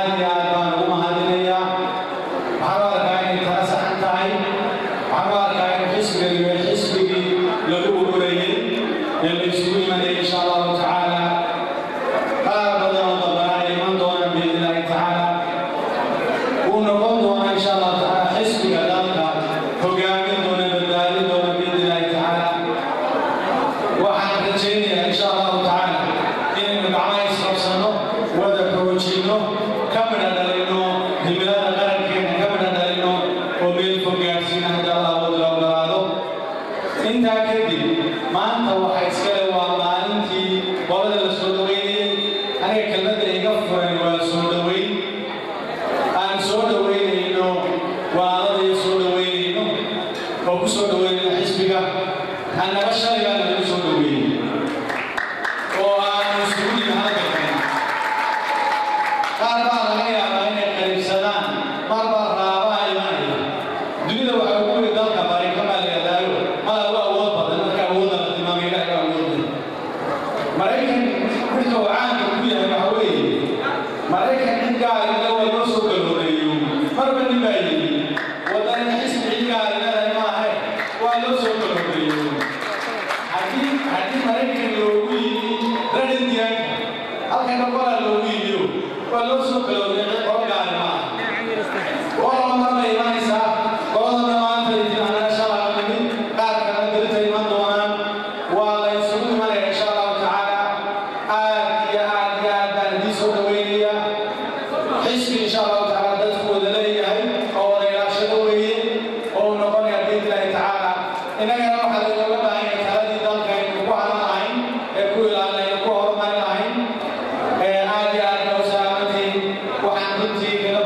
Aad iyo aad baan ugu mahadinayaa. Waxaan u arkaa inay tala saxan tahay. Waxaan u arkaa in xisbigani waa xisbigii lagu ururayey ee la isugu imanayay, insha Allahu tacaala. Qaar badan oo dambana ay iman doonaan, biidni Illaahi tacaala. Wuu noqon doonaa, insha Allahu tacaala, xisbiga dalka hogaamin doona, badbaadin doona, biidni Illaahi tacaala. Waxaan rajaynayaa, insha Allahu tacaala, inaynu gacmaha isqabsanno, wada xoojinno, ka midha dhalino himilada qarankeena, ka midha dhalino oo meel fog gaarsiina, haddii Allah awood la ogolaado. Intaa kadib, maanta waxa iskale waa maalintii qolada la soo dhaweynayey. Aniga kelmadda iga furan waa soo dhaweyn aan soo dhaweynayno walaaladii, soo dhaweynayno oo ku soo dhaweynayno xisbiga. Annaba shalay baa lagu soo dhaweeyey oo aanu isugu nimi halkan. Qaar baa laga yaabaa inay qaybsadaan, mar baa raabaa imanaya. Dunida waxaa ugu weli dalka Maraykan baa la yidhahdaayo, mala ugu awood badan. Marka awoodda la tilmaamay, Ilahay baa awood leh. Maraykan midka uu caanka ku yahay waxa weeye, Maraykan cid gaar ila waa loo soo galooreeyo. Marba nin baa yidhi waddanina xisbi cid gaar leedahay maahe, waa loo soo galooreeyo. Haddii Maraykan loogu yimi Red Indianka, halkana qolaa loogu yimiyo waa loo soo galooreeyay. Qolo gaari maaha, qolaba mar bay imanaysaa. Qoladana maanta idin annaga shalaa nimid, qaar kalena berita iman doonaan. Waa la isugu imanaya, insha Allahu tacaala. Aad iyo aad iyo aad baan idiin soo dhaweynayaa. Xisbi, insha Allahu tacaala, dadku wada leeyahay oo wada ilaashado weeye oo uu noqonaya, biidni Illaahi tacaala. Innagana waxaa laynooga baahan yahay taladii dalka aynu ku hanan lahayn ee ku ilaalinayno, ku horumarin lahayn. Aad iyo aad baa u salaamantihiin. Waxaan runtii kaga